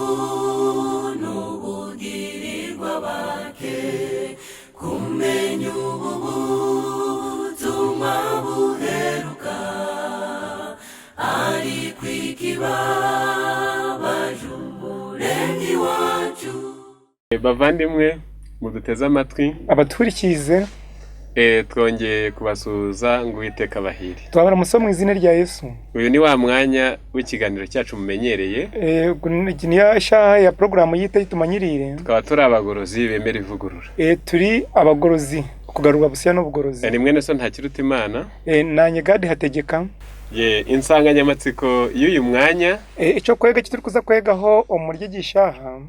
Ubuntu bugirirwa bake, kumenya ubu butumwa buheruka, ariko ikibabaje Umuremyi wacu. Bavandimwe muduteze amatwi, abaturikize, twongeye kubasuhuza ngo Uwiteka abahire. Twabara muso mu izina rya Yesu. Uyu ni wa mwanya w'ikiganiro cyacu mumenyereye. Iki niyo ishaha ya porogaramu yita yitumanyirire. Tukaba turi abagorozi bemera ivugurura. Turi abagorozi, kugarurwa busiya n'ubugorozi. Ni mwene so Ntakiruta Imana. Nanye Gadi Hategeka. Ye insanganyamatsiko y'uyu mwanya, Icyo kwega kituri kuza kwegaho umuryo gishaha,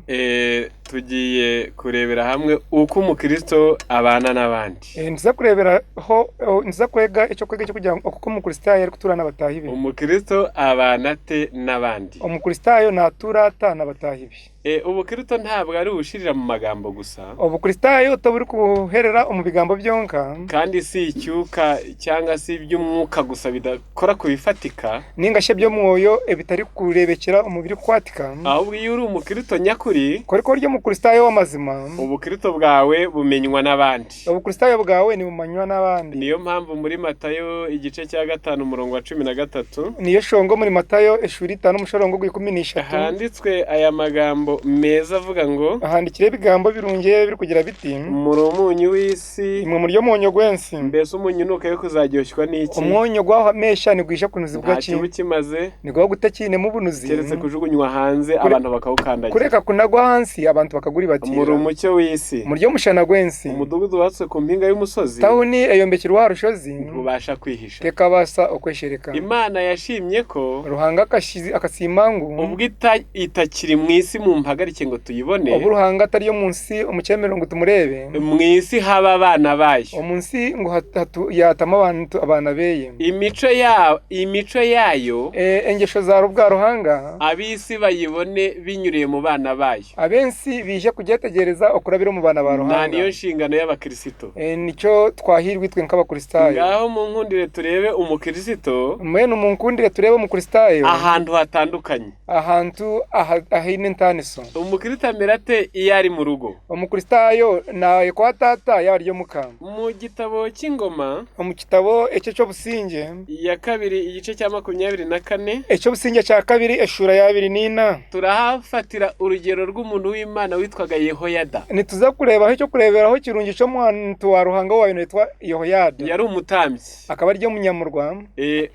tugiye kurebera hamwe uko umukristo abana n'abandi. Ntiza kureberaho, ntiza kwega icyo kwega cyo kugira ngo kuko umukristayo ari kutura n'abatahi be. Umukristo abana ate n'abandi? Umukristayo natura ata n'abatahi be. Ubukristo ntabwo ari ubushirira mu magambo gusa. Ubukristayo tuburi kuherera mu bigambo byonka. Kandi si icyuka cyangwa se iby'umwuka gusa bidakora ku bifatika. Ningashe byo mwoyo ebitari kurebekera umubiri kwatika. Ahubwo iyo uri umukristo nyakuri, koreko ryo mukristayo w'amazima, ubukristo bwawe bumenywa n'abandi. Ubukristayo bwawe nibumanywa n'abandi. Niyo mpamvu muri Matayo igice cya 5 umurongo wa 13, niyo shongo muri Matayo eshuri 5 umushorongo gw'13, handitswe aya magambo meza avuga ngo: ahandikire ibigambo birungiye biri kugira biti: muri umunyu w'isi, imwe muri yo mwonyo gwensi. Mbese umunyu nukayo kuzaryoshwa n'iki? Umwonyo gwamesha nigwisha kunuzibwa nta ki? kiba kimaze, nigwa gutakine mu bunuzi, keretse kujugunywa hanze abantu bakawukandagira. Kureka kunagwa hansi abantu bakaguri muri batira. Umucyo w'isi. Muri yo mushana gwensi. Umudugudu wubatswe ku mpinga y'umusozi tawuni eyombekirwa harushozi ntubasha kwihisha. Tekabasa okweshereka. Imana yashimye ko Ruhanga akasimangu ubwo itakiri mu isi mu mpagarike ngo tuyibone, ubu Ruhanga atari yo munsi umucyemerero ngo tumurebe, mu isi haba abana bayo. Umunsi ngo yatama abantu abana beye. Imico yayo, Engesho za rubwa Ruhanga, ab'isi bayibone binyuriye mu bana bayo. Abensi bije kujyetegereza okurabira mu bana ba Nta Ruhanga. niyo nshingano y'abakirisito. Nicyo twahirwa itwe nk'abakristayo. Ngaho mu nkundire turebe umukirisito mwene umunkundire turebe umukristayo ahantu hatandukanye. Ahantu ahine ntaniso. Umukristo amera ate iyo ari mu rugo? Umukristayo naye kwa tata yaryo mukama. Mu gitabo cy'Ingoma mu kitabo ecyo cyo businge ya kabiri igice cya 24, ecyo businge cya kabiri eshura ya 24, turahafatira urugero rw'umuntu w'Imana witwaga Yehoyada. Nituza kurebaho icyo kureberaho kirungi cyo muntu wa Ruhanga wayo witwa Yehoyada. Yari umutambyi. Akaba aryo munyamurwa.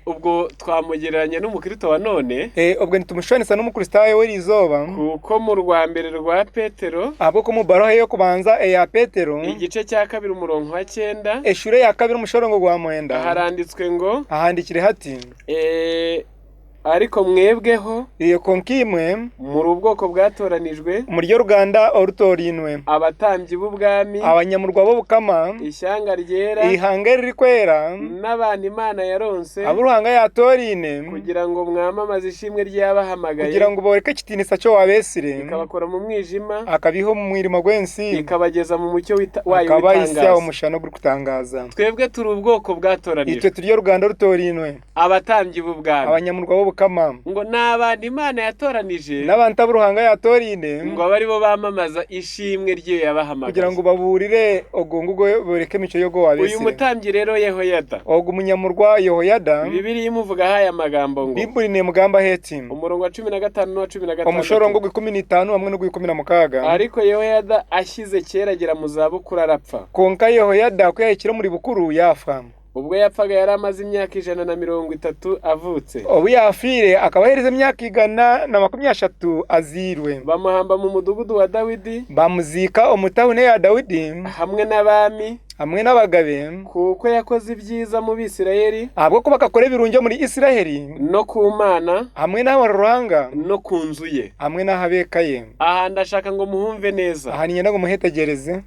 Ubwo twamugereranya n'umukristo wa none, Ubwo nitumushonesa n'umukristayo w'irizoba, kuko mu rwa mbere rwa Petero, ahubwo ko mu barohe yo kubanza eya Petero, igice cya 2 umurongo wa 9, eshure ya 2 umushorongo gwa 9, haranditswe ngo: ahandikire hati: ariko mwebweho iyo konkimwe muri ubwoko bwatoranijwe, muryo ruganda orutorinwe, abatambyi b'ubwami, abanyamurwa b'obukama, ishyanga ryera, ihanga riri kwera, n'abantu Imana yaronse, abo Ruhanga yatorine, kugira ngo mwamamaze ishimwe ry'abahamagaye, kugira ngo boreke kitinisa cyo wabesire, ikabakura mu mwijima, akabiho mu mwirima gwensi, ikabageza mu mucyo wayo akabayisya w'itangaza. umushano guri kutangaza. Twebwe turi ubwoko bwatoranijwe, itwe turyo ruganda rutorinwe, abatambyi b'ubwami, abanyamurwa b'obukama, ngo ni abantu Imana yatoranije, n'abantu abo Ruhanga yatorine, ngo abe aribo bamamaza ishimwe ry'iyo yabahamagaye, kugira ngo baburire ogo ngugo boreke imico yogo Uyu wabesire. mutambyi rero Yehoyada, Ogo umunyamurwa Yehoyada, Bibiliya imuvugaho aya magambo ngo: Bibuli ne mugamba heti: umurongo wa 15 n'uwa 16, umushorongo gw'15 hamwe n'ugw'16: ariko Yehoyada ashyize kera agera mu zabukuru arapfa. Konka Yehoyada ko yahikira muri bukuru yafa. Ubwo yapfaga yari amaze imyaka 130 avutse. Ubu yafire akaba ahereza imyaka 130 azirwe. Bamuhamba mu mudugudu wa Dawidi, bamuzika umutahune ya Dawidi, hamwe n'abami, hamwe n'abagabe, kuko yakoze ibyiza mu Bisirayeli, ahubwo ko bakakora ibirunge muri Isiraheli, no ku Mana, hamwe n'abaruhanga, no ku nzu ye. hamwe n'ahabeka ye. Aha ndashaka ngo muhumve neza. Aha ni ngo muhetegereze.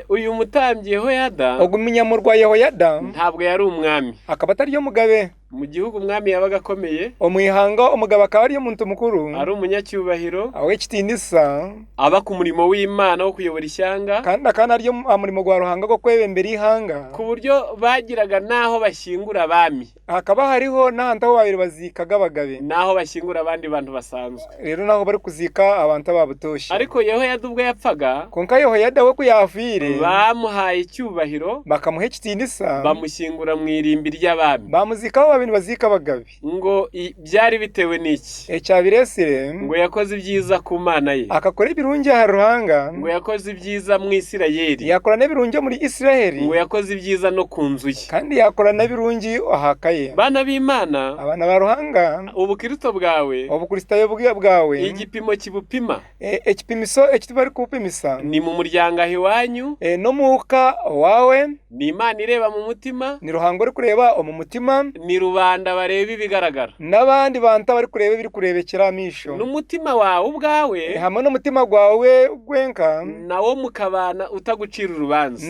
Uyu mutambyi Yehoyada Ubwo umunyamurwa Yehoyada ntabwo yari umwami. akaba atari yo mugabe. Mu gihugu umwami yabaga akomeye, Omu ihanga omugabo akaba ari omuntu mukuru, ari umunyacyubahiro, ow'ekitiinisa, aba ku murimo w'Imana wo kuyobora ishyanga, kandi akaba ari aha murimo gwa Ruhanga gwo kwebembera ihanga, ku buryo bagiraga n'aho bashyingura abami, hakaba hariho n'ahantu aho babiri bazikaga abagabe, n'aho bashyingura abandi bantu basanzwe. Rero naho bari kuzika abantu ababutoshe. Ariko Yehoyada ubwo yapfaga, Konka Yehoyada we ku yafiire, bamuhaye icyubahiro, bakamuha ekitiinisa, bamushyingura mu irimbi ry'abami. Bamuzikaho babiri bazika abagabe. Ngo byari bitewe n'iki? Ekyabiresire, Ngo yakoze ibyiza ku Mana ye, akakora ebirungi aha Ruhanga, ngo yakoze ibyiza mu Isirayeli, yakora n'ebirungi muri Isiraheli, ngo yakoze ibyiza no ku nzu ye. Kandi yakora n'ebirungi aha ka ye. Bana b'Imana, Abana ba Ruhanga, ubukristo bwawe, obukristayo bwawe, igipimo kibupima ekipimiso eki bari kupimisa, ni mu muryango aho iwanyu, n'omuuka wawe, ni Imana ireba mu mutima, ni Ruhanga ori kureba omu mutima, ni rubanda bareba ibigaragara. N'abandi bantu abari kureba ebiri kurebekera amisho. N'umutima wawe ubwawe, Hamwe n'omutima gwawe gwenka, nawo mukabana utagucira urubanza.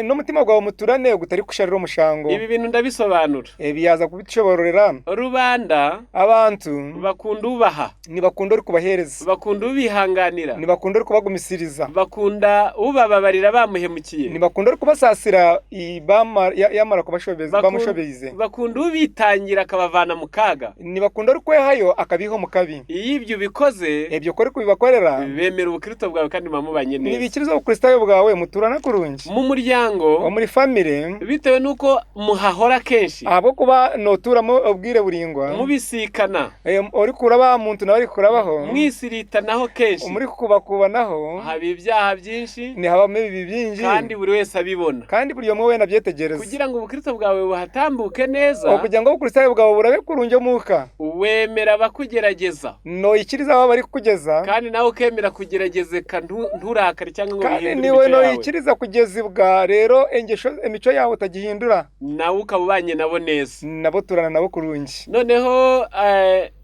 N'omutima gwawe muturane gutari kusharira omushango. Ibi bintu ndabisobanura. Ebi yaza kubitushobororera. Rubanda Abantu bakunda ubaha, nibakunda ori kubahereza, bakunda ubihanganira, nibakunda ori kubagumisiriza, bakunda ubababarira bamuhemukiye, nibakunda ori kubasasira yamara kubashobeza bamushobeize, bakunda ubitangira akabavana mu kaga. Nibakunda ori kwehayo akabiha omu kabi. Iyo ibyo ubikoze, Ebyo ko ori kubibakorera, bemera ubukristo bwawe kandi muba mubanye neza. Nibikiriza obukristayo bwawe, muturana kurungi. Mu muryango, Omuri famire, bitewe n'uko muhahora kenshi, ahabwokuba noturamo obwire buringwa, mubisikana, ori kuraba muntu nawe ari kurabaho, mwisiritanaho kenshi, muri kukubakubanaho, haba ibyaha byinshi, nihabamu ebibi bingi, kandi buri wese abibona. Kandi buri omwe wena abyetegereza. Kugira ngo ubukristo bwawe buhatambuke neza, Okugira ngu obukristayo bwawe burabe kurungi omuuka, wemera abakugerageza, noikiriza abo bari kukugeza, kandi nawe ukemera kugeragezeka, nturakare cyangwa ngo kandi bihindure niwe imico yawe, noikiriza kugezibwa, rero engesho emico yawe utagihindura, nawe ukaba ubanye nabo neza. Nabo turana nabo kurungi. Noneho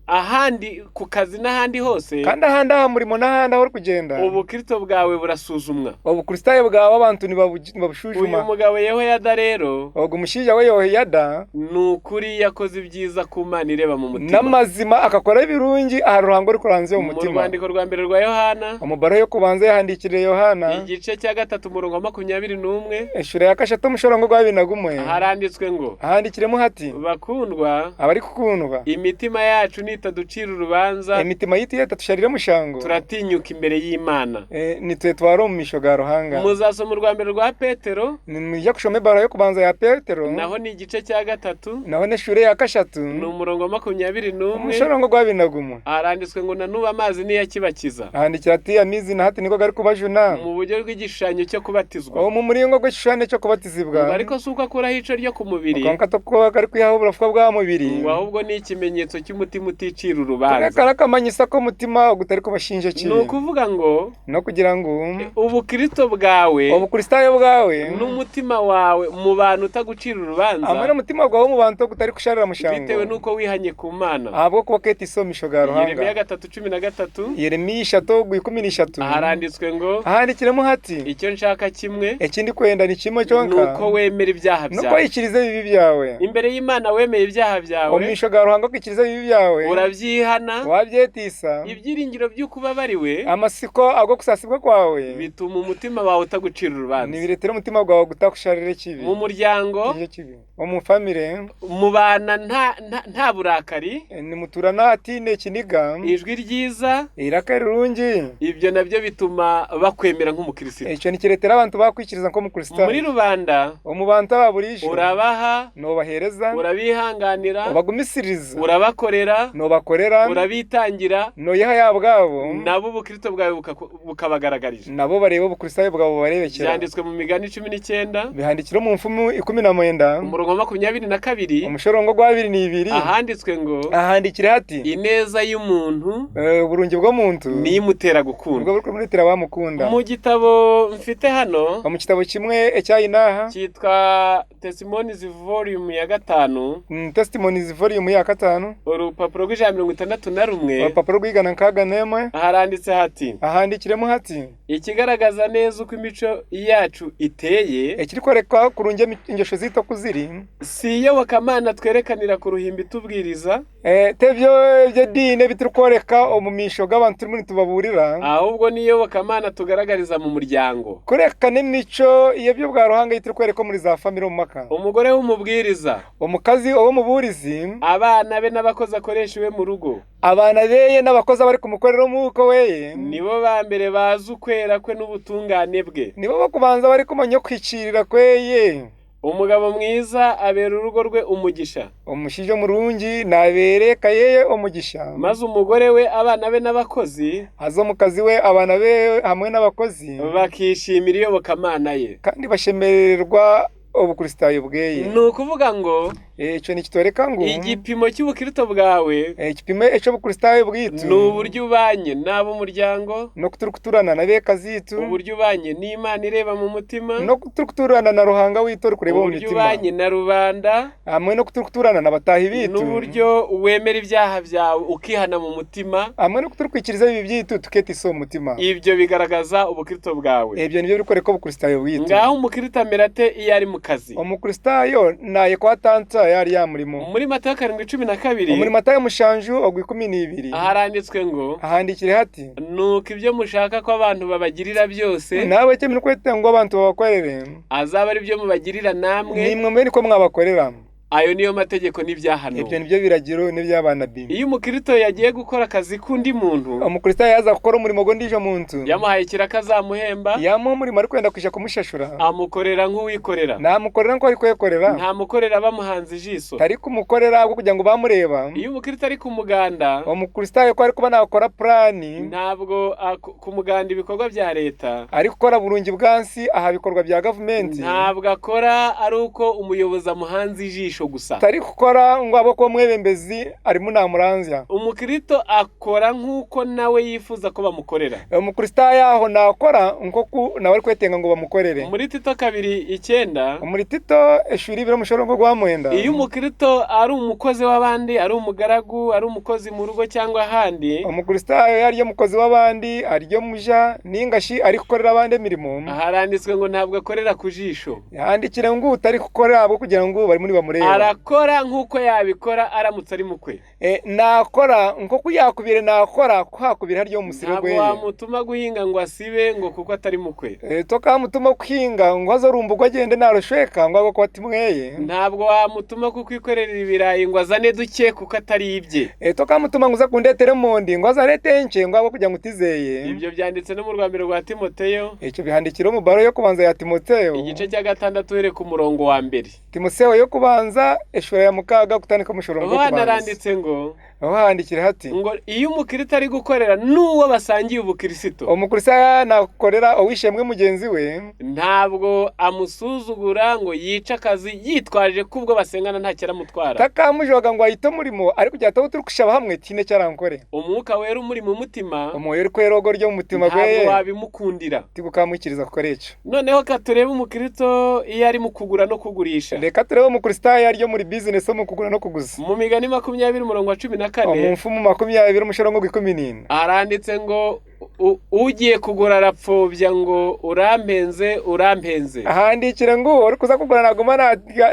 ahandi ku kazi n'ahandi hose, Kandi ahandi aha murimo n'ahandi aho uri kugenda, ubukristo bwawe burasuzumwa. Obukristayo bwawe abantu Uyu nibabushujuma. mugabo Yehoyada rero, Ogu mushaija we Yehoyada, ni ukuri yakoze ibyiza ku Mana ireba mu mutima. N'amazima akakora ebirungi aha Ruhanga ori kuranzya omu Mu mutima. rwandiko rwa mbere rwa Yohana, Omu baruha y'okubanza yahandikire Yohana, igice cya 3 umurongo wa 21, eshura ya kashatu omushorongo gwa 21, haranditswe ngo: ahandikiremu hati: Bakundwa, Abari kukundwa, imitima yacu nitaducira urubanza, emitima yitu yetatusharire omushango, turatinyuka imbere y'Imana. Nitwetwara omu misho ga Ruhanga. Muzasoma urwa mbere rwa Petero, Nimwija kushoma ebaruha y'okubanza ya Petero, naho ni igice cya 3, naho n'eshura ya kashatu, ni umurongo wa 21, omushorongo gwa 21, haranditswe ngo: Na n'ubu amazi niyakibakiza, ahandikira ati amizi na hati niko gari kubajuna, mu buryo bw'igishushanyo cyo kubatizwa, omu muringo gw'ekishushani eky'okubatizibwa, ngo ariko si uko akuraho ico ryo ku mubiri, konka tokuba kari kwihaho oburofwa bwa mubiri, ngo ahubwo ni ikimenyetso cy'umutima uticira urubanza. Kari akamanyisa k'omutima ogutari kubashinja Ni kibi. ukuvuga ngo No kugira ngu ubukristo bwawe obukristayo bwawe n'umutima wawe mu bantu utagucira urubanza, hamwe n'omutima gwawe omu bantu ogutari kusharira mushango, bitewe n'uko wihanye ku Mana. Ahabw'okuba oketiisa omu misho ga Yeremiya Ruhanga. 3:13, Yeremiya 3:13, haranditswe ngo: ahandikiremu hati: Icyo nshaka kimwe, Ekindi kwenda ni kimwe ni kyonka, uko wemera ibyaha nuko byawe oyikiriza ebibi byawe. Imbere y'Imana. Wemeye ibyaha byawe, Omu misho ga Ruhanga okikiriza ebibi byawe, urabyihana, wabyetiisa, ibyiringiro by'uko ubabariwe amasiko ag'okusasibwa kwawe bituma umutima wawe utagucira urubanza. Nibiretera omutima gwawe gutakusharira ekibi. Mu muryango, Ekyo kibi omu famire, mubana nta burakari, nimuturana atiine ekiniga, ijwi ryiza, eiraka rirungi, ibyo nabyo bituma bakwemera nk'umukristo. Ekyo nikiretera abantu bakwikiriza nk'omukristayo. Muri rubanda, Omu bantu aba burijo, urabaha, nobahereza, urabihanganira, obagumisiriza, urabakorera, nobakorera, urabitangira, noyeha ya bwabo, nabo ubukristo bwawe bukabagaragarira. Nabo bareba obukristayo bwawe bubarebekera. Byanditswe mu Migani 19, Bihandikire omu Nfumu 19, umurongo wa 22, omushorongo gwa 22, ahanditswe ngo: ahandikire hati: Ineza y'umuntu Oburungi bw'omuntu niyo imutera gukundwa. Nibwo buri kumuretera bamukunda. Mu gitabo mfite hano, Omu kitabo kimwe ekyayinaha, cyitwa Testimonies volume ya 5, Testimonies volume ya 5, urupapuro rw'ijana 61, urupapuro rw'igana nkaga n'emwe, haranditse hati: ahandikiremu hati: Ikigaragaza neza uko imico yacu iteye, Ekirikworeka kurungi engesho ziitu oku ziri, si iyobokamana twerekanira ku ruhimbi tubwiriza, tebyo eby'ediini ebi turikworeka omu maisho g'abantu turimu nitubabuurira, ahubwo ni iyobokamana tugaragariza mu muryango. Kureka n'emico y'eby'obwa Ruhanga ei turikworeka omuri za famire omu maka. Umugore w'umubwiriza, Omukazi ow'omubuurizi, abana be n'abakozi akoresha iwe mu rugo, abaana beye n'abakozi abari kumukorera omuuka weye, nibo ba mbere bazi ukwera kwe n'ubutungane bwe. Nibo bakubanza barikumanya okuhikiirira kweye. Umugabo mwiza abera urugo rwe umugisha, Omushaija omurungi nabeera eka yeye omugisha, maze umugore we, abana be n'abakozi haza omukazi we, abaana be hamwe n'abakozi bakishimira iyobokamana ye. Kandi bashemererwa obukristaayo bweye. Ni ukuvuga ngo Ekyo nikitworeka ngu igipimo cy'ubukristo bwawe ekipimo eky'obukristaayo bwitu ni uburyo ubanye n'ab'umuryango, n'oku turikuturana n'abeeka ziitu, uburyo ubanye n'Imana ireba mu mutima, n'oku turikuturana na Ruhanga witu orikureeba omu uburyo mitima, ubanye na rubanda, hamwe n'oku turikuturana na bataahi biitu, n'uburyo wemera ibyaha byawe ukihana mu mutima. Hamwe n'oku turikwikiriza ebibi byaitu tukeetiisa omu mutima. Ibyo bigaragaza ubukristo bwawe. Ebyo nibyo birikworeka obukristaayo bwitu. Ngaho umukristo amera ate iyo ari mu kazi? Omukristaayo nayekwata nta yari ya murimo? Muri Matayo 7:12, Omuri Matayo 7:12, haranditswe ngo, ahandikire hati, nuko ibyo mushaka ko abantu babagirira byose, nawe eki murikweta ngu abantu babakorere, azaba ari byo mubagirira namwe. Nimwe mube niko mwabakorera. Ayo niyo mategeko Ebyo n'ibyahanuwe. nibyo biragiro n'iby'abanabi. Iyo umukristo yagiye gukora akazi k'undi muntu, Omukristaayo yaza kukora omurimo gw'ondiijo muntu, yamuhaye ikiraka azamuhemba, yamuha omurimo arikwenda kwija kumushashura, amukorera nk'uwikorera, namukorera nk'oku arikwekorera, ntamukorera bamuhanze ijisho. tarikumukorera ahabw'okugira ngu bamureeba. Iyo umukristo ari ku muganda, Omukristaayo ku arikuba nakora puraani, ntabwo ku muganda ibikorwa bya leta, arikukora burungi bwansi aha bikorwa bya gavumenti, ntabwo akora ari uko umuyobozi amuhanze ijisho gusa. Tarikukora ngu ahabw'okuba omwebembezi arimu namuranzya. Umukristo akora nk'uko nawe yifuza ko bamukorera. Omukristaayo aho nakora nk'oku nawe arikwetenga ngu bamukorere. Muri Tito 2:9, Omuri Tito 2:9, iyo umukristo ari umukozi w'abandi, ari umugaragu, ari umukozi mu rugo cyangwa ahandi, Omukristaayo yari omukozi w'abandi, ari omuja ningashi arikukorera abandi emirimo, haranditswe ngo ntabwo akorera ku jisho. Yandikire ngu tarikukora ahabw'okugira ngu barimu nibamureeba. Arakora nk'uko yabikora aramutse ari mukwe. Nakora nk'oku yakubire nakora ku hakubire hari omu musiri Ntabwo gweye. wamutuma guhinga ngo asibe ngo kuko atari mukwe. Tokamutuma kuhinga ngu aze orumbugwa agende narushweka ngu ahabw'okuba timweye. Ntabwo wamutuma kukwikorera ibirayi ngo azane duke kuko atari ibye. Tokamutuma ngu uze kundeetera emondi ngu aze areete enkye ngu ahabw'okugira ngu tizeye. Ibyo byanditse no mu rwa mbere rwa Timoteyo, Ekyo bihandikire omu baruwa y'okubanza ya Timoteyo, igice cya 6 uhereye ku murongo wa mbere. Timoteyo y'okubanza 6 kutandika omushorongo Aho gw'okubanza. hanaranditse ngo, Aho hahandikire hati, ngo iyo umukristo ari gukorera n'uwo basangiye ubukristo, Omukristaayo nakukorera owishemwe mugenzi we, ntabwo amusuzugura ngo yice akazi yitwaje ko ubwo basengana ntacyo aramutwara. Takamujoga ngu ayite omurimo arikugira ati ahu turikushaba hamwe tihaine eki arankore. Umwuka wera umuri mu mutima Omwoyo orikwera ogu ori omu mutima ntabwo gweye wabimukundira. tigukamwikiriza kukora ekyo. Noneho ka turebe umukristo iyo ari mu kugura no kugurisha. Reka turebe omukristaayo ari omuri bizinesi omu kugura n'okuguza. Mu migani 20 umurongo wa cumi na Omu kane nfumu 20:14, haranditse ngo ugiye kugura arapfobya ngo urampenze, urampenze, ahandikire ngu orikuza kugura naguma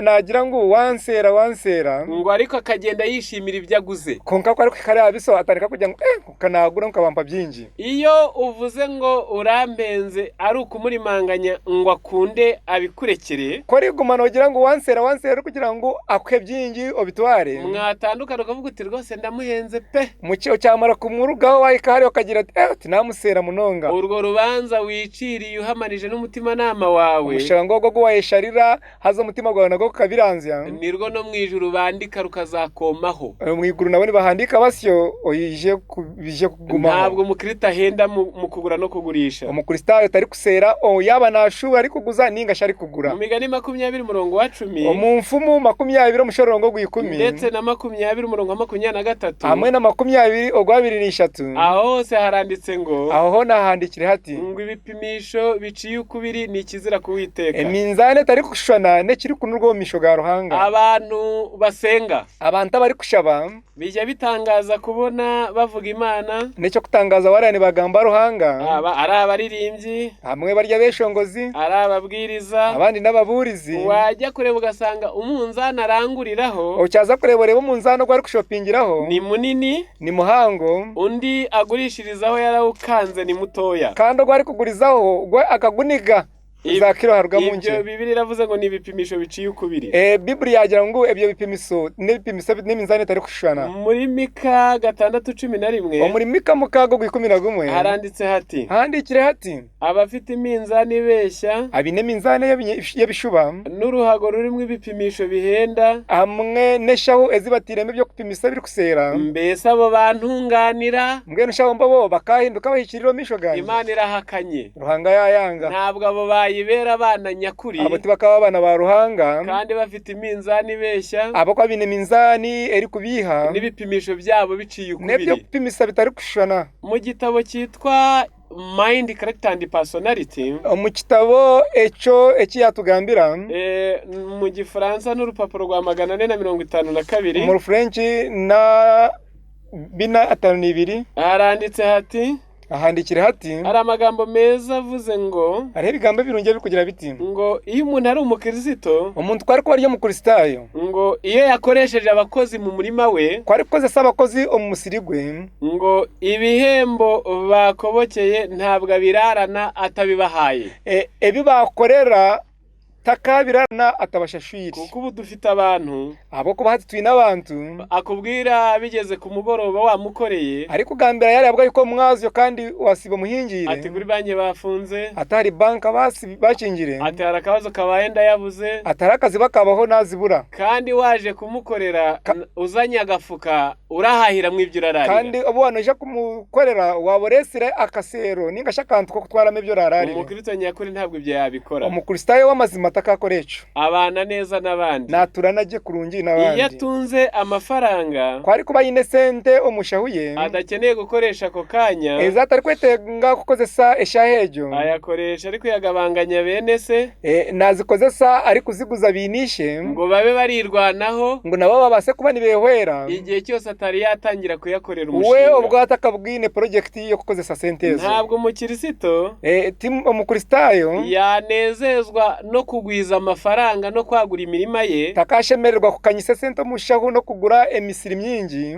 nagira ngu wansera, wansera, ngo ariko akagenda yishimira ibyo aguze. Konka ku arikuhika hariya biso atandika kugira ngu nkanagura nkabampa byingi. Iyo uvuze ngo urampenze ari ukumurimanganya ngo akunde abikurekere, Ko origuma nogira ngu wansera, wansera orikugira ngu akuhe byingi obitware, mwatandukana ukavuga uti rwose ndamuhenze pe, muki okyamara kumurugaho wahika hariya okagira ati tinamusera munonga. Urwo rubanza wiciriye uhamanije n'umutimanama wawe, Omusharango ogwo ogu wayesharira haza omutima gwawe nagwo gukabiranzya, nirwo no mu ijuru bandika rukazakomaho. Omu iguru nabo nibahandika basyo oije bije kugumaho. Ntabwo umukristo ahenda mu kugura no kugurisha. Omukristaayo tarikusera yaba nashuba arikuguza ninga shi arikugura. Mu migani 20:10, Omu nfumu 20:10, ndetse na 20:23, hamwe na 20:23, aho hose haranditse ngo, ngo Aho nahandikire hati ngo ibipimisho biciye ukubiri ni ikizira kuwiteka. Eminzani etari kushushana nekiri kunurwa omu misho ga Ruhanga. Abantu basenga Abantu abari kushaba bijya bitangaza kubona bavuga Imana, nekyo kutangaza wariya nibagamba Ruhanga, aba ari abaririmbyi, hamwe barya beshongozi, ari ababwiriza, abandi n'ababurizi. Wajya kureba ugasanga umunzani aranguriraho Okyaza kureba oreba omunzani ogu arikushopingiraho ni munini, ni muhango, undi agurishirizaho yarawukanze ni mutoya. kandi ogu arikugurizaho gwe akaguniga za kilo harugamu Ibyo nke. Bibiliya iravuze ngo ni ibipimisho biciye ukubiri. Bibuli yagira ngu ebyo bipimiso n'ebipimiso n'eminzani etari kushushana. Muri Mika 6:11 Omuri Mika 6:11 haranditse hati handikire hati abafite iminzani ibeshya abine eminzani y'ebishuba n'uruhago rurimo ibipimisho bihenda, hamwe n'eshaho ezibatiremu ebyokupimisa birikuseera, mbese abo bantunganira? Mbwenu shaho mbobo bakahinduka bahikirira omu maisho gangye? Imana irahakanye. Ruhanga yayanga. Ntabwo abo bayibera abana nyakuri, Abo tibakaba abana ba Ruhanga, kandi bafite iminzani ibeshya abo ko abine eminzani erikubiiha n'ibipimisho byabo biciye ukubiri. n'ebyokupimisa bitarikushushana. Mu gitabo cyitwa Mind, Character and Personality, Omu kitabo ekyo eki yatugambira, mu gifaransa n'urupapuro rwa 452, omu Rufurenki na 452, haranditse hati ahandikire hati hari amagambo meza avuze ngo hariho ebigambo ebirungi ebirikugira biti ngo iyo umuntu ari umukirisito, omuntu ku arikuba ari omukristaayo, ngo iyo yakoresheje abakozi mu murima we, ku arikukozesa abakozi omu musiri gwe, ngo ibihembo bakobokeye ntabwo abirarana atabibahaye. Ebi bakorera takabirana atabashashwire. Kuko ubu dufite abantu Ahabwokuba hati twine abantu akubwira bigeze ku mugoroba wamukoreye, arikugambira yarebwa yuko mwazyo kandi wasiba omuhingire, ati kuri banki bafunze, atari banka bakingire, ati hari akabazo kabaye ndayabuze, atari akazi bakabaho nazibura, kandi waje kumukorera uzanye agafuka urahahiramo ibyo urararira. Kandi obu wanoija kumukorera waboresire akasero ninga shi akantu kokutwaramu ebyo orararire. Umukristo nyakuri ntabwo ibyo yabikora. Omukristaayo w'amazima atakakora ekyo. Abana neza n'abandi. Naturana gye kurungi Iyo n'abandi. atunze amafaranga Ku arikuba aine sente omushahu ye adakeneye gukoresha ako kanya, ezi atarikwetenga kukozesa eshaaha egyo, ayakoresha ariko yagabanganya bene se nazikozesa arikuziguza biinishe ngo babe barirwanaho ngu nabo babase kuba nibehwera, igihe cyose atari yatangira kuyakorera we umushinga. obwo atakabwine porojekiti yo kukozesa sente ezo. Ntabwo umukirisito Omukristaayo yanezezwa no kugwiza amafaranga no kwagura imirima ye takashemererwa kukanyisa sente omushahu n'okugura emisiri mingi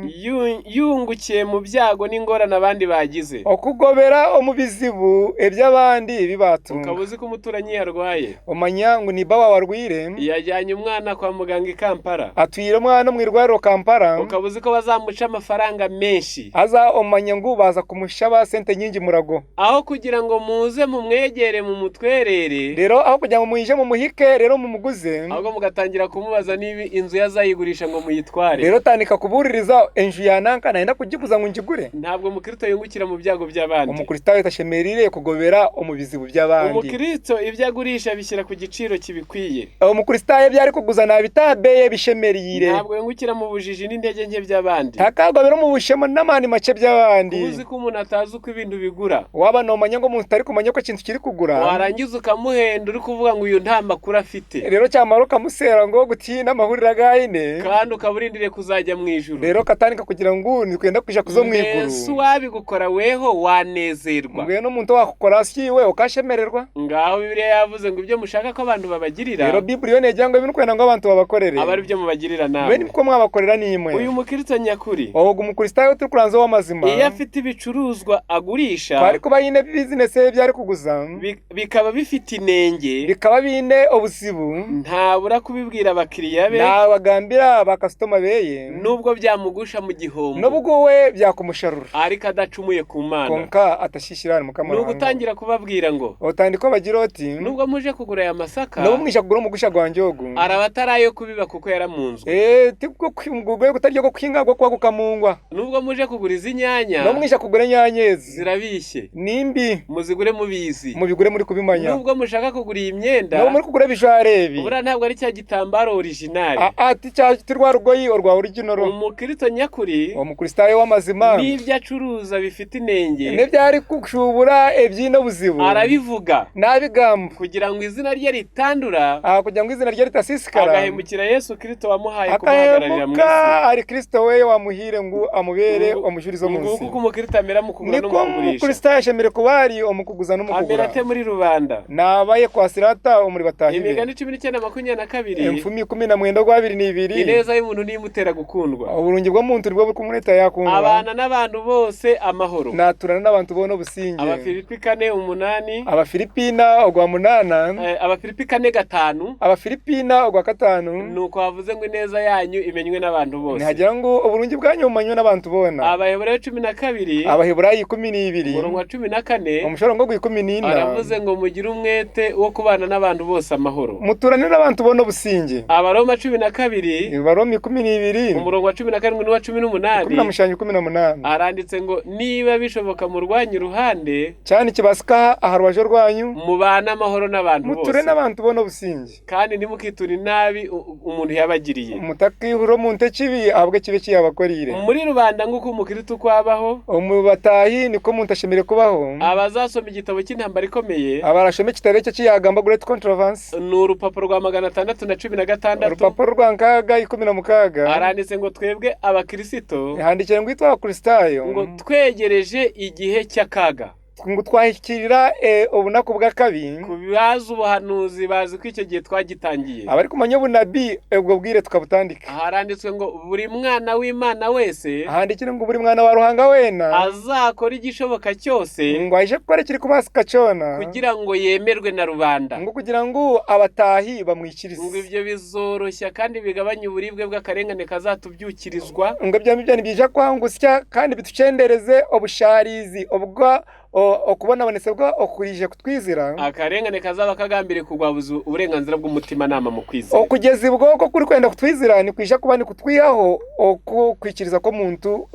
yungukiye mu byago n'ingorane abandi bagize. Okugobera omu bizibu eby'abandi Ukaba bibatunga. uzi ko umuturanyi yarwaye, Omanya ngu niba wawe arwire, yajyanye umwana kwa muganga i Kampala, atwire omwana omu irwariro Kampala, ukaba uzi ko bazamuca amafaranga menshi, aza omanya ngu baza kumushaba sente nyingi murago, aho kugira ngo muze mumwegere mumutwerere, rero aho kugira ngo mwije mumuhike rero mumuguze, ahubwo mugatangira kumubaza niba inzu ye azayigurisha ngo muyitware. Rero tandika kubuririza enju yananka nayenda kugiguza ngu ngigure. Ntabwo umukristo yungukira mu byago by'abandi. Omukristaayo tashemerire kugobera omu bizibu by'abandi. Umukristo ibyo agurisha abishyira ku giciro kibikwiye. Omukristaayo ebyo arikuguza nabita beye bishemerire. Ntabwo yungukira mu bujiji n'intege nke by'abandi. Takagobera omu bushema n'amaani make by'abandi. Kuba uzi ko umuntu atazi uko ibintu bigura, Waba nomanya ngu omuntu tarikumanya uko ekintu kirikugura, warangiza ukamuhenda uri kuvuga ngo uyu nta makuru afite, rero kyamara okamuseera ngu ogutiina amahurire agayine, kandi ukaba urindiriye kuzajya mu ijuru. Rero katandika kugira ngu nikwenda kwija kuza omu Mbese iguru. uwabigukora weho wanezerwa? Mbwenu omuntu owakukora asyiwe okashemererwa? Ngaho Bibiliya yavuze ngo ibyo mushaka ko abantu babagirira, Rero Bibuli yo negira ngu ebirikwenda ngu abantu babakorere aba ari byo mubagirira mbwenu nawe. nibwo mwabakorera nimwe. Uyu mukristo nyakuri Ogu mukristaayo turikuranza ow'amazima, iyo afite ibicuruzwa agurisha kwari kuba ayine bizinesi ebyo arikuguza bikaba bifite inenge, bikaba biine obuzibu, ntabura kubibwira abakiriya be, nabagambira bakasitoma beye, nubwo byamugusha mu gihombo, n'ubwo we byakumusharura, ariko adacumuye ku Mana. Konka atashishira ahari Mukama Ni Ruhanga. ugutangira kubabwira ngo Otandika obagira oti nubwo muje kugura aya masaka, nobu mwisha kugura omugusha gwangye ogu, araba atari ayo kubiba kuko yaramunzwe. Tigwo gwe gutari ogwo kuhinga gwo kuba gukamungwa. Nubwo muje kugura izi nyanya, Nomwisha kugura inyanya ezi, zirabishye, nimbi, muzigure mubizi. Mubigure muri kubimanya. Nubwo mushaka kugura iyi myenda, No muri kugura ebijwaro ebi, buriya ntabwo ari cya gitambaro original. Ati ti rwa rugoyi orwa original. Umukristo nyakuri, Omukristayo w'amazima, n'ibyo acuruza bifite inenge, n'ebyari kushubura ebyine obuzibu, arabivuga n'abigamba, kugira ngo izina rye ritandura, kugira ngo izina rye ritasisikara, agahemukira Yesu Kristo wamuhaye kumuhagararira mu akahemuka isi. ari Kristo we wamuhire ngo amubere omujurizo mu Nguko nsi. uko umukristo amera mu kugura no Niko mu kugurisha. Umukristo yashemere kuba ari omukuguza Amera n'umukugura. ate muri rubanda? Nabaye kwasirata omuri batahibe? Imigani 19:22. Enfumi 19:22. Ineza y'umuntu niyo imutera gukundwa. Oburungi bw'omuntu nibwo burikumureta yakundwa. Abana n'abantu bose amahoro. Naturana n'abantu bona obusinge. Abafilipi 4:8. Abafilipina ogwa 8. Abafilipi 4:5. Abafilipina ogwa 5. Nuko havuze ngo ineza yanyu imenywe n'abantu bose. Nihagira ngo oburungi bwanyu bumanywe n'abantu bona. Abaheburayo 12, Abaheburayo 12, umurongo wa 14, omushorongo gwa 14, aravuze ngo mugire umwete wo kubana n'abantu bose amahoro. Muturane n'abantu bona obusinge. Abaroma 12, Abaroma 12, umurongo wa 17 n'uwa cumi kumi n'umunani na mushanju 18, aranditse ngo niba bishoboka murwanye uruhande, cyane kibasika aha rubajo rwanyu, mubane amahoro n'abantu muture bose, n'abantu bona obusinge, kandi ntimukiture inabi umuntu yabagiriye. Mutakihura omuntu ekibi ahabwe kibe kiyabakorire. Muri rubanda nk'uko umukristo uko abaho, Omu batahi niko omuntu ashemere kubaho. Abazasoma igitabo cy'intambara ikomeye, Abarashoma ekitabo ekyo kiyagamba Great Controversy, ni urupapuro rwa 616, orupapuro rwa 616, aranditse ngo twebwe abakirisito, handikire ngo itwe abakristayo, ngo twegereje igihe cy'akaga. Ngo twahikirira obunaku bw'akabi. Ku bazi ubuhanuzi bazi ko icyo gihe twagitangiye. Abari kumanya obunabi ubwo bwire tukabutandika. Haranditswe ngo buri mwana w'Imana wese Ahandikire ngo buri mwana wa Ruhanga wena azakora igishoboka cyose ngo aje gukora ekiri kubasika cyona kugira ngo yemerwe na rubanda, ngo kugira ngo abatahi bamwikirize, ngo ibyo bizoroshya kandi bigabanye uburibwe bw'akarengane kazatubyukirizwa, ngo ibyo ngibyo nibyija kwangusya kandi bitucendereze obusharizi obwa okubonabonesa okurije kutwizira, akarengane kazaba kagambiriye kugwabuza uburenganzira bw'umutimanama mu kwizera. Okugeza ubwo ko kuri kwenda kutwizira nikwija kuba nikutwihaho okukwikiriza k'omuntu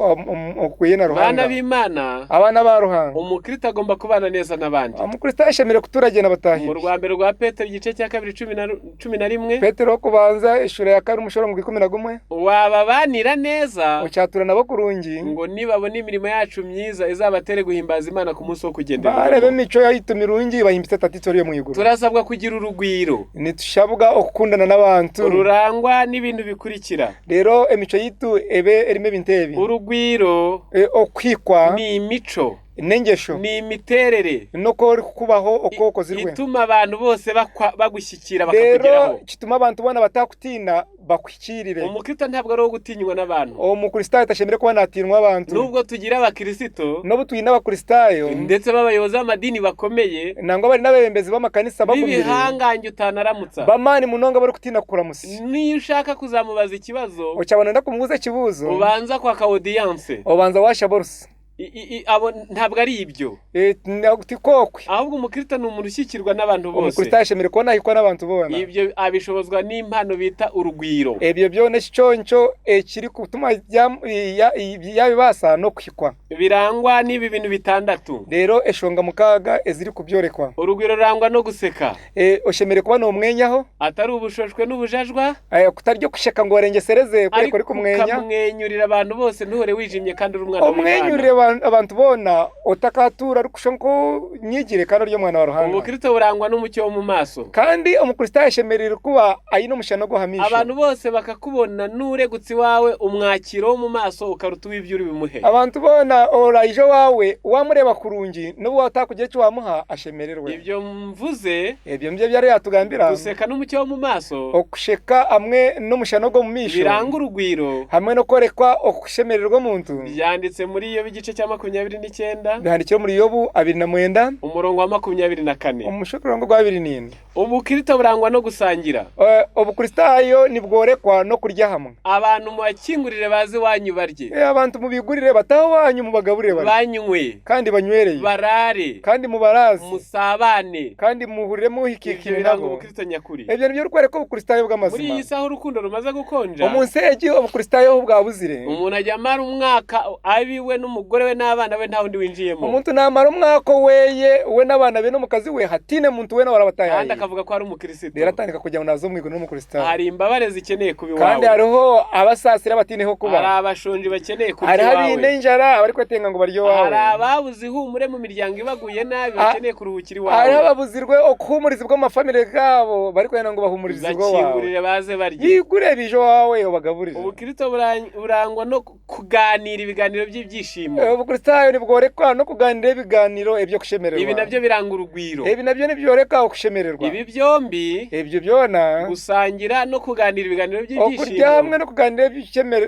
okwiye na Bana Ruhanga. b'Imana, Abana ba Ruhanga, umukristo agomba kubana neza n'abandi. Omukristo ashemereire kuturage Mu n'abatahibe. rwa mbere rwa Petero igice cya 2 11, Petero kubanza ishura ya 2 umushorongo 11, wababanira neza, ocyatura nabo kurungi, ngo nibabona imirimo yacu myiza izabatere guhimbaza Imana ku munsi wo barebe kugenderera. emico yaitu mirungi bahimbise Tata yo mwiguru. Turasabwa kugira urugwiro Nitushabwa okukundana n'abantu rurangwa n'ibintu bikurikira. Rero emico yitu ebe erimo ebintu ebi. Urugwiro Okwikwa ni imico, n'engesho, ni imiterere noko ori kukubaho oko okozirwe, ituma abantu bose bagushyikira, rero bakakugeraho. kituma abantu bona batakutina bakwikirire. Umukristo ntabwo ari uwo gutinywa n'abantu. Omukristayo atashemereire kuba natinwa abantu. Nubwo tugira abakirisito N'obu twine abakristayo ndetse b'abayobozi b'amadini bakomeye, nangwa bari n'abebembezi b'amakanisa bagumire, b'ibihangange utanaramutsa, bamani munonga bari kutina kuramusi, niyo ushaka kuzamubaza ikibazo, ocabona ndakumubuza ekibuzo, ubanza kwaka audience. Obanza washa borusi. Abo ntabwo ari ibyo. Tikokwe. Ahubwo umukristo ni umuntu ushyikirwa n'abantu bose. Omukristayo ashemereire kuba nahikwa n'abantu bona. Ibyo abishobozwa n'impano bita urugwiro. Ebyo byona ekiconco ekiri kutuma yabibasa n'okuhikwa. Birangwa n'ibi bintu bitandatu. Rero eshonga 6 eziri kubyorekwa. Urugwiro rurangwa no guseka, Oshemereire kuba nomwenyaho, atari ubushoshwe n'ubujajwa, kutaryo kusheka ngo warengesereze kureka ariko ori kumwenya, ukamwenyurira abantu bose ntuhore wijimye kandi uri umwana w'Imana. Omwenyurire abantu bona otakatura arikusha nko nyigire kandi ori omwana wa Ruhanga. Ubukristo burangwa n'umucyo wo mu maso. Kandi omukristayo ashemereire kuba aine omushana gw'ohamisho. Abantu bose bakakubona n'uregutse iwawe, umwakiro wo mu maso ukaruta uw'ibyo uri bimuhe. Abantu bona oraije wawe wamureba kurungi n'obu watakugira eki wamuha ashemererwe. Ibyo mvuze, Ebyo nibyo byari yatugambira. guseka n'umucyo wo mu maso Okusheka hamwe n'omushana gw'omu maisho biranga urugwiro, hamwe n'okworekwa okushemererwa omuntu, byanditse muri iyo igice cya 29, Bihandikire muri Yobu 29, umurongo wa 24. Umushokorongo gwa 24. Ubukristo burangwa no gusangira. Obukristayo nibworekwa no kurya hamwe. Abantu mubakingurire baze iwanyu barye, Abantu mubigurire bataho wanyu mubagaburire barye, banywe, kandi banywereye, barare, kandi mubaraze, musabane. kandi muhurire Ibyo muhikikire biranga nabo. ubukristo nyakuri. Ebyo nibyo rukwereka obukristayo Muri bw'amazima. iyi saha urukundo rumaze gukonja, Omunsi egi obukristayo bwabuzire. umuntu ajya amara umwaka abiwe n'umugore we n'abana be, nta wundi winjiyemo, Omuntu namara umwaka weye we n'abana be n'omukazi we hatine muntu wena kandi warabatayaye, akavuga ko ari umukristo. rero atandika kujya ngo nazo mwiguru n'umukristayo. Hari imbabare zikeneye kuba Kandi iwawe, hariho abasasira batineho hari kuba, abashonji bakeneye kurya hariho abine iwawe, injara abari kwetenga ngo barye hari iwawe, ababuze ihumure mu miryango ibaguye nabi bakeneye kuruhukira hariho iwawe. ababuzirwe okuhumurizibwa amafamile gabo bari kwenda ngo bahumurizibwe wawe. Bakingurire baze barye. Yigure bijo wawe ubagaburire. Ubukristo burangwa no kuganira ibiganiro by'ibyishimo. Obukristayo nibworekwa no kuganira ibiganiro ebyo kushemererwa. Ibi nabyo biranga urugwiro. Ebi nabyo nibyoreka okushemererwa. Ibi byombi, Ebyo byona, gusangira no kuganira ibiganiro okurya hamwe by'ibyishimo, no kuganira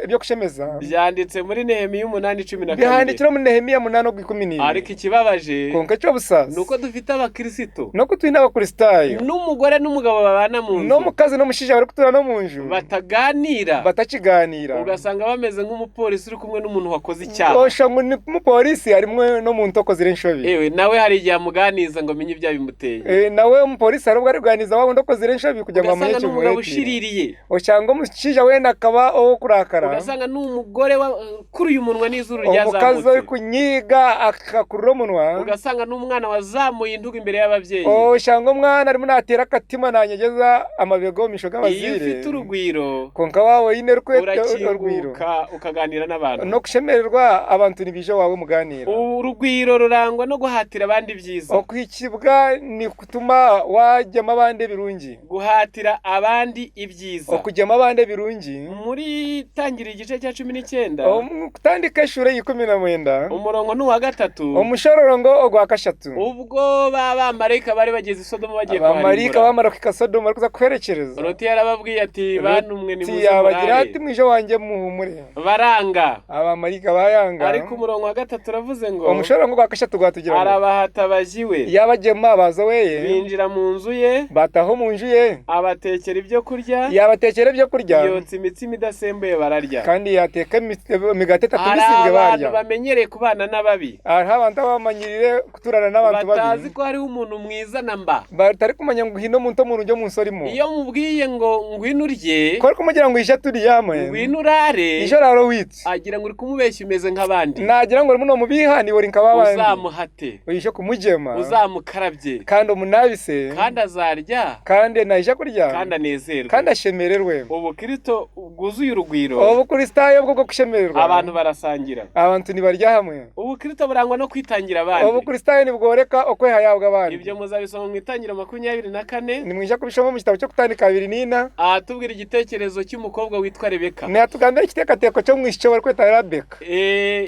ebyo kushemeza, byanditse muri Nehemiya 8:12. Bihandikira muri Nehemiya 8:12. Ariko ikibabaje Konka ekyobusasi ni uko dufite abakirisito no kutwine abakristayo n'umugore n'umugabo babana mu nzu n'omukazi n'omushija bari kutura no mu nju bataganira, batakiganira, ugasanga bameze nk'umupolisi uri kumwe n'umuntu wakoze icyaha. Osha ngo ni umupolisi arimwe no mu ntoko ziri enshobi. Ewe nawe hari igihe amuganiza ngo amenye ibyaha bimuteye. Nawe umupolisi hari ubwo ari kuganiza wa wundi okozire enshobi kugira ngo amenye Ugasanga n'umugabo ekimuretire. ushiririye, Oshanga omushija wena akaba owo kurakara, ugasanga n'umugore wakuruye umunwa n'izuru omukazi ryazamutse, ori kunyiga akakurura omunwa, ugasanga n'umwana wazamuye intugu imbere y'ababyeyi. Oshanga omwana arimu natera akatima nanyegeza amabego omu misho Iyo g'abazire. ufite urugwiro, Konka wawe oyine rukwete orugwiro urakinguka ukaganira n'abantu. N'okushemererwa abantu nibija wawe muganira. Urugwiro rurangwa no guhatira abandi ibyiza. Okuhikibwa ni kutuma wajyamo abandi ebirungi. Guhatira abandi ibyiza. Okujyamo abandi ebirungi. Muri Tangira igice cya 19, Kutandika eshure y'19, umurongo ni uwa 3, omushororongo ogwa 3, ubwo ba bamarayika bari bageze i Sodomu bagiye abamarayika kuharimbura, bamara kuhika Sodomu bari kuza kuherekereza, Loti yarababwiye ati: "Bantu mwe, Loti nimuze yabagira murare." ati: "Mwije wanjye muhumure." Baranga. Abamarayika bayanga. Ariko umurongo wa 3 uravuze ngo, Omushororongo gwa 3 gwatugira ngo, arabahata bajya iwe, yabagema baza weye, binjira mu nzu ye, bataho mu nju ye, abatekera ibyo kurya, yabatekera ibyo kurya, yotsa imitsima idasembuye bararya. Kandi yateka imigati itatu Hari misibwe abantu barya. bamenyereye kubana n'ababi, Hariho abantu abamanyirire kuturana n'abantu batazi babi, ko hariho umuntu mwiza na mba. Batari kumanya ngo hino muntu omu nju omunsi orimo. Iyo mubwiye ngo ngwino urye, Ko ari kumugira ngo ije turyame, ngwino urare, ije raro witse, agira ngo uri kumubeshya umeze nk'abandi. Nagira ngo urimo nomubiha niwe uri nk'abandi. Uzamuhate, Uje kumugema, uzamukarabye, kandi omunabise, kandi azarya, kandi naija kurya, kandi anezerwe. Kandi ashemererwe. Ubukristo bwuzuye urugwiro, Obukristayo bwo bwo kushemererwa, abantu barasangira. Abantu nibarya hamwe. Ubukristo burangwa no kwitangira abandi. Obukristayo nibworeka okweha yabwa abandi. Ibyo muzabisoma mu Itangiro 24. Nimwija kubishoma mu kitabo cyo Kutandika 24. Ahatubwira igitekerezo cy'umukobwa witwa Rebeka. Natugambira ekiteekateeko ky'omwishiki bari kweta Rabeka.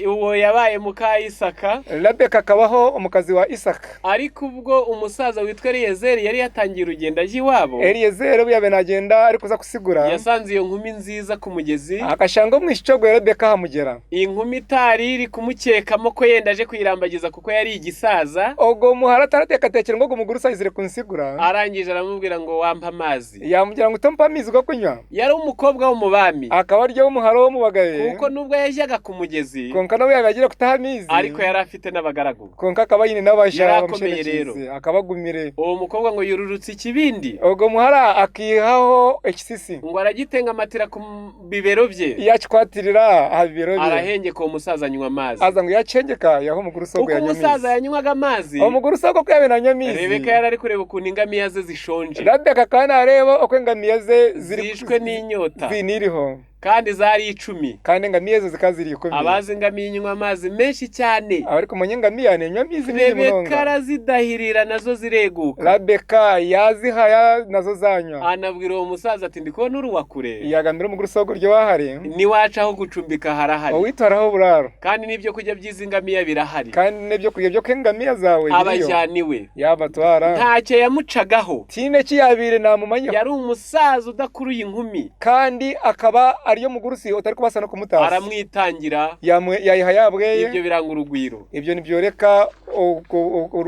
Uwo yabaye muka Isaka. Rabeka akabaho omukazi wa Isaka. Ariko ubwo umusaza witwa Eliyezeri yari yatangiye urugendo ajya iwabo, Eliyezeri obu yabe nagenda ari kuza kusigura, yasanze iyo nkumi nziza ku mugezi, akashanga omwishiki ogwe Rebeka ahamugera. Iyi nkumi itari iri kumukekamo ko yenda aje kuyirambagiza kuko yari igisaza. Ogwo muhara atarateekateekire ngo ogu muguru usayizire kunsigura. Arangije aramubwira ngo: "Wampa amazi?" Yamugira ngo: "Utompa amaizi go kunywa?" Yari umukobwa wo mu bami, Akaba ari omuhara w'omubagaye, kuko nubwo yajyaga ku mugezi, konka nawe yabe yagiire kutaha amaizi, ariko yari afite n'abagaragu. Konka akaba ayine n'abaja Yari akomeye rero. bamushemekize akaba agumire. Uwo mukobwa ngo yururutse ikibindi, Ogwo muhara akihaho ekisisi, ngo aragitengamatira ku bibero bye, yakikwatirira aha bibero bye, arahengeka, uwo musaza anywa amazi. Aza ngo yacengeka yaho umuguru Uko usogwe yanywa umusaza amaizi. yanywaga amazi, Omuguru usogwe ko yabe nanywa amaizi, Rebeka yari ari kureba ukuntu ingamiya ze zishonje, Rabeka akaba nareba uko engamiya ze ziri zishwe n'inyota, ziniriho, kandi zari 10. Kandi engamiya ezo zikaba ziri 10. Abazi ingamiya inywa amazi menshi cyane. Abari kumanya engamiya nenywa amaizi mingi Rebeka munonga. arazidahirira nazo zireguka. Rabeka yazihaya nazo zanywa. Anabwira uwo musaza ati: "Ndi kubona uri uwa kure, Yagambira umuguru usogwe uryo wahari, niwaca aho gucumbika harahari, owitwaraho oburaro, kandi n'ibyo kurya by'izi ngamiya birahari." Kandi n'ebyo kurya byo kwengamiya zawe biriyo. Abajyana iwe. Yabatwara. Ntacyo yamucagaho. Tiine eki yabiire namumanyaho. Yari umusaza udakuruye inkumi. Kandi akaba ariyo mugurusi utari kubasa no kumutasa, aramwitangira. Yayiha yabweye. Ibyo biranga urugwiro. Ibyo ntibyoreka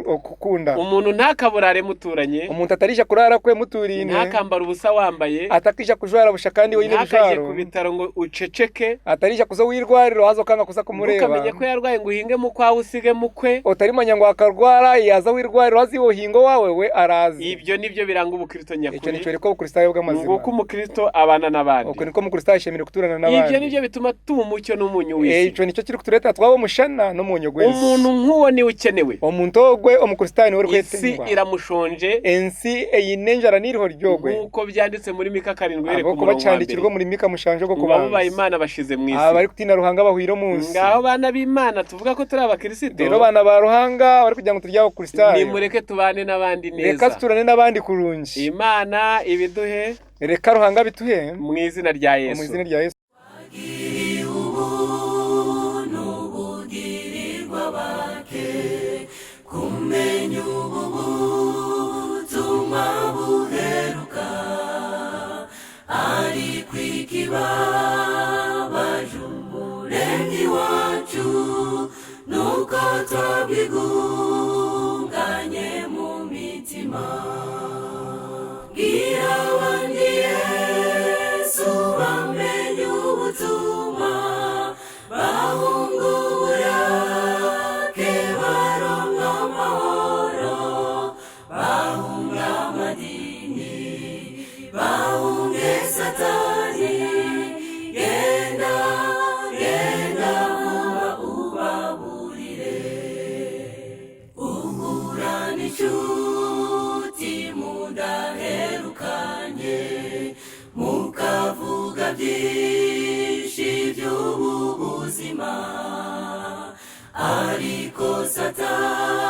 ukukunda. Umuntu ntakaburare muturanye, Umuntu atarisha kurara kwe muturine, ntakambara ubusa wambaye, atakisha kujwara busha kandi weine ntakajye bijwaro, ku bitaro ngo uceceke, atarisha kuza wirwariro haza ukanga kuza kumureba, ntukamenye ko yarwaye ngo uhinge mu kwawe usige mu kwe. Utarimanya ngo akarwara yaza wirwariro haza iwohingo wawe we arazi. Ibyo nibyo biranga ubukristo Icyo nyakuri. nicyo ubukristayo bw'amazima. Nguko umukristo abana n'abandi. Uko niko umukristayo ashemerewe kuturana Ibyo n'abandi. nibyo bituma tuba umucyo n'umunyu w'isi. Icyo nicyo kiri kuturetera twaba umushana n'umunyu gw'ensi. Umuntu nk'uwo niwe ukenewe. Omuntu ogwe omukristayo niwe uri Isi kwetengwa. iramushonje. Ensi eyine enjara n'iriho ryogwe. Nk'uko byanditse muri Mika 7 uhereye ku Abo kuba murongo wa mbere, cyandikirwa muri Mika 7 go ngo abubaha kubanza, Imana bashize mu isi. Abari kutina Ruhanga bahwira munsi. Ngaho bana b'Imana, tuvuga ko turi abakirisito, Rero bana ba Ruhanga bari kugira ngo turye abakristayo, nimureke tubane n'abandi reka neza. tuturane n'abandi kurungi. Imana ibiduhe. Reka Ruhanga bituhe. Mu izina rya Mu Yesu. izina rya Yesu. Ubuntu bugirirwa bake, kumenya ubu butumwa buheruka, ariko ikibabaje Umuremyi wacu nuko twabwigunganye mu mitima. Bwira abandi Yesu bamenye ubutumwa, bahunga uburake baronka amahoro, bahunga amadini, bahunge Satani. Genda, genda vuba ubaburire. Uhura n'inshuti mudaherukanye, mukavuga byinshi by'ubu buzima, ariko Satani